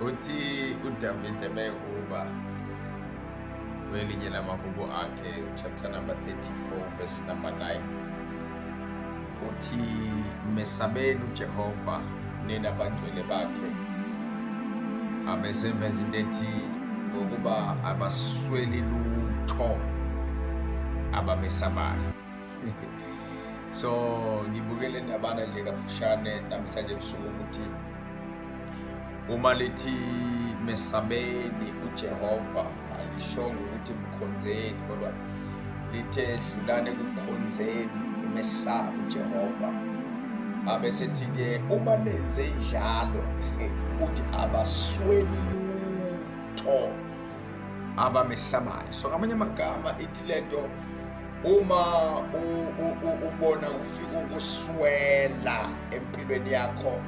Uthi uDavide mehuba kwelinye lamahubo akhe, chapter number 34 verse number 9, uthi mesabeni uJehova nina bangcwele bakhe, abeseveza into ethi ngokuba abasweli lutho abamesabayo. So ngibukele ndabana nje kafushane namhlanje ebusuku ukuthi uma lithi mesabeni uJehova, alishongo ukuthi mkhonzeni, kodwa lithe dlulane kukhonzeni, nimesabe uJehova. Abesethi-ke uma nenze njalo, uthi abasweli lutho abamesabayo. So ngamanye amagama ithi lento, uma ubona kufika ukuswela empilweni yakho,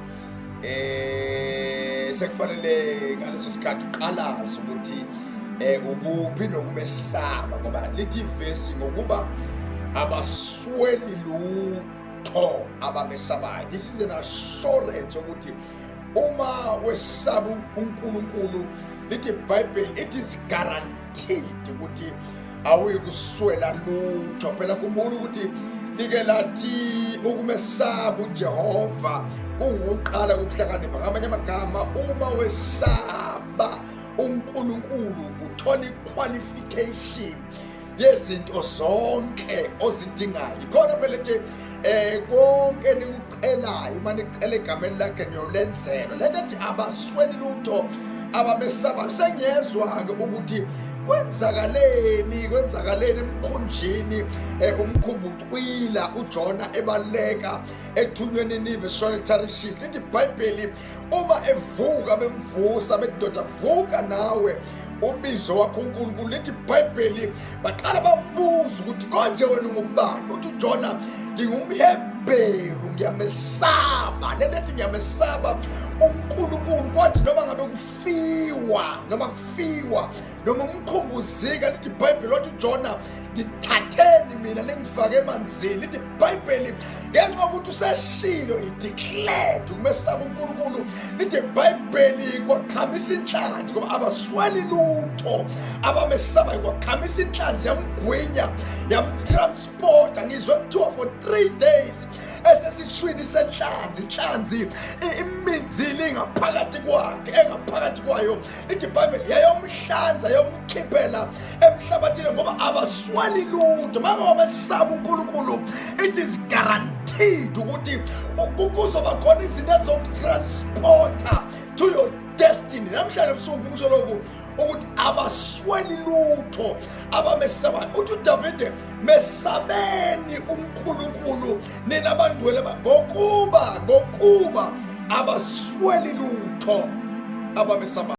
sekufanele ngaleso sikhathi uqalaze ukuthi ukuphi nokumesaba, ngoba lithi ivesi ngokuba abasweli lutho abamesabayo. This is an assurance ukuthi uma wesaba uNkulunkulu, lithi iBhayibheli, it is guaranteed ukuthi awuyikuswela lutho. Phela khumbula ukuthi like lathi ukumesaba uJehova kuwukuqala kokuhlakanipha. Ngamanye amagama, uma wesaba uNkulunkulu uthola iqualification yezinto zonke ozidingayo. Ikhona phela ethi konke nikucelayo, uma nicela egameni lakhe, niyolenzelwa. Lento ethi abasweli lutho abamesabayo, sengiyezwa-ke ukuthi kwenzakaleni, kwenzakaleni emkhunjini. Umkhumbi ucwila, uJona ebaleka ethunyweni eNinive eshona eTarishish. Lithi iBhayibheli uma evuka, bemvusa bethi, "Ndoda, vuka nawe, ubizo wakho uNkulunkulu." Lithi iBhayibheli baqala bambuza ukuthi, "Konje wena ungubani?" Uthi uJona, "NgingumHebheru, ngiyamesaba." Lento ethi ngiyamesaba uNkulunkulu, kwathi noma ngabe kufiwa, noma kufiwa, noma umkhumbuzika, lithi iBhayibheli wathi uJona, "Ngithatheni mina ningifake emanzini." Lithi iBhayibheli ngenxa yokuthi useshilo, i-declared ukumesaba uNkulunkulu, lithi iBhayibheli kwaqhamisa inhlanzi, ngoba abasweli lutho abamesabayo. Kwaqhamisa inhlanzi, yamgwinya, yamtransporta. Ngizwe kuthiwa for 3 days esesiswini senhlanzi, inhlanzi iminzile ingaphakathi kwakhe, engaphakathi kwayo. Lithi iBhayibheli yayomhlanza, yayomkhiphela emhlabathini, ngoba abasweli lutho mangawamesaba uNkulunkulu. It is guaranteed ukuthi kuzoba khona izinto ezokutransporta to your destiny. Namhlanje ebusuku ngifuna ukusho lokhu ukuthi abasweli lutho abamesabayo. Uthi uDavide, mesabeni uNkulunkulu nina bangcwele, ngokuba abasweli lutho abamesabayo.